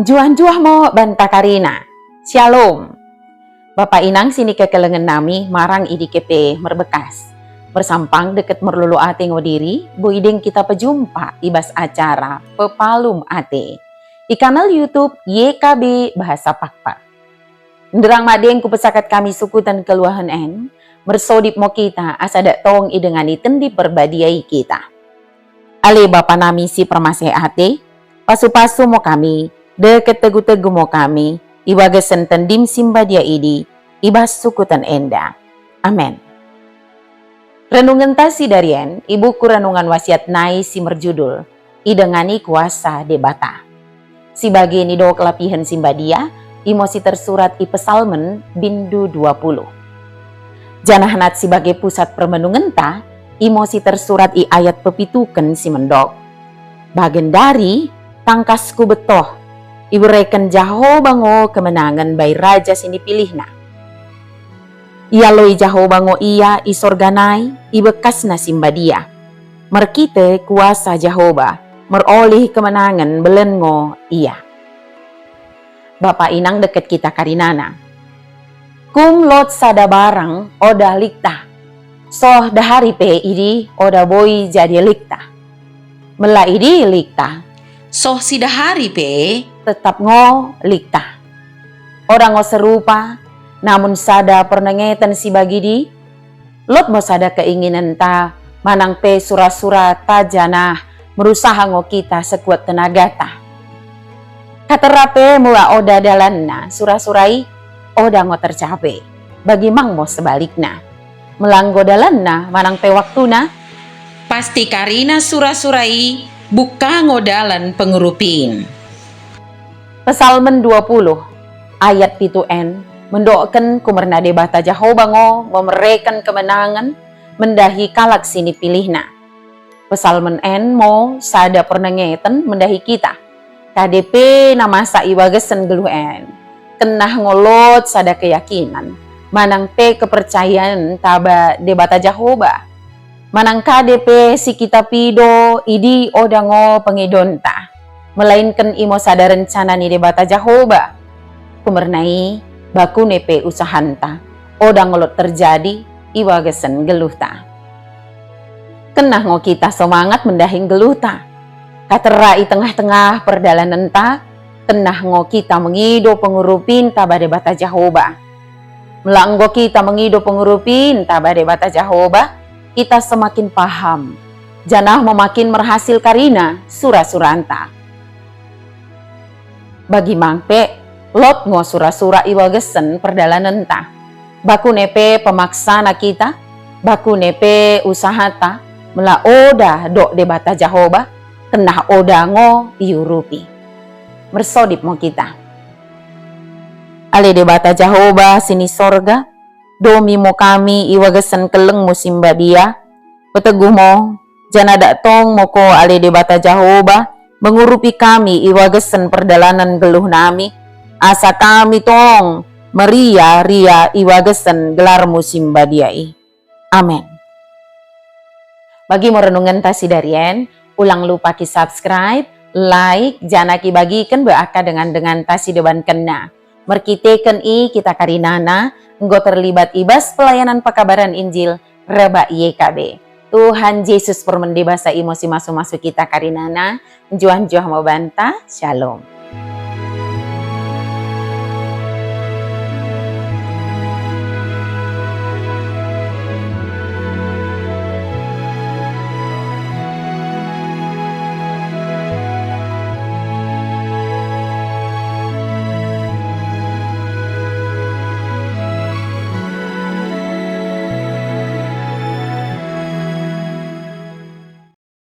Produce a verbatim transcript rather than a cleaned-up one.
Njuah-njuah mo banta karina. Shalom. Bapa inang si nikekelengen nami marang i dike pe merbekas. Mersampang deket merlolo ate ngo diri, boi deng kita pejumpa i bas acara Pepalum Ate i kanal YouTube Y K B Bahasa Pakpak. Nderang madeng kupesakat kami sukuten keluahen en, mersodip mo kita asa dak tong idengani Tendi Perbadia i kita. Ale Bapa nami si permaseh ate, pasu-pasu mo kami, deket tegu-tegu mo kami, i bagasen Tendim si mbadia idi, i bas sukuten enda. Amen. Renungenta si darien i buku Renungan Wasiat nai si merjudul, Idengani Kuasa Debata. Si bage nido kelapihen si mbadia, imo si tersurat i Pesalmen bindu dua puluh. Janah nat si bage pusat permenungenta, imo si tersurat i ayat pepituken si mendok. Bagendari tangkas kubetoh, ibereken Jehoba ngo kemenangen bai raja si nipilihna. Ialoi Jehoba ngo ia i sorga nai, i bekasna si mbadia. Merkite kuasa Jehoba, merolih kemenangen belen ngo ia. Bapa inang deket kita karinana. Kum lot sada barang oda likta. Soh dahari pe idi oda boi jadi likta. Mela idi likta. Soh si dahari pe tetap ngo likta. Oda ngo serupa, namun sada pernengeten si bagidi, lot mo sada keinginenta manang pe sura-surata janah merusaha ngo kita sekuat tenagata. Katera pe mula oda dalanna sura-sura i, oda ngo tercapai. Bagi mang mo sebalikna. Mela enggo dalanna manang pe waktuna, pasti karina sura-sura i buka ngo dalan pengurupin. Pesalmen dua puluh ayat pitu en mendokken kumerna Debata Jehoba ngo memereken kemenangen mendahi kalak si nipilihna. Pesalmen en mo sada pernengeten mendahi kita. Kade pe namasa i bagasen geluh en, kennah ngo lot sada keyakinan, manang pe kepercayan taba Debata Jehoba. Manang kade pe si kita pido idi oda ngo pengidonta, melainken imo sada rencana ni Debata Jehoba. Kumerna i, bakune pe usahanta, oda ngo lot terjadi i bagasen geluhta. Kennah ngo kita semangat mendahi geluhta. Katera i tengah-tengah perdalanenta, kennah ngo kita mengido pengurupin taba Debata Jehoba. Mela enggo kita mengido pengurupin taba Debata Jehoba, kita semakin paham, janah memakin merhasil karina sura-suranta. Bagi mang pe, lot ngo sura-sura i bagasen perdalanenta. Bakune pe pemaksana kita, bakune pe usahata, mela oda dok Debata Jehoba, kennah oda ngo iurupi. Mersodip mo kita. Ale Debata Jehoba si ni sorga, domi mo kami i bagasen kelengmu si mbadia, peteguh mo, janah dak tong mo ko ale Debata Jehoba, mengurupi kami i bagasen perdalanen geluh nami, asa kami tong meria-ria i bagasen gelarmu si mbadia i. Amen. Bagi mo renungenta si darien, ulang lupa ki subscribe, like, janah ki bagiken be aka dengan-denganta si debankenna. Merkiteken i kita karinana enggo terlibat i bas pelayanan pekabaran Injil rebak Y K B. Tuhan Jesus permende basa imo si masu-masu kita karinana, njuah-njuah mo banta. Shalom.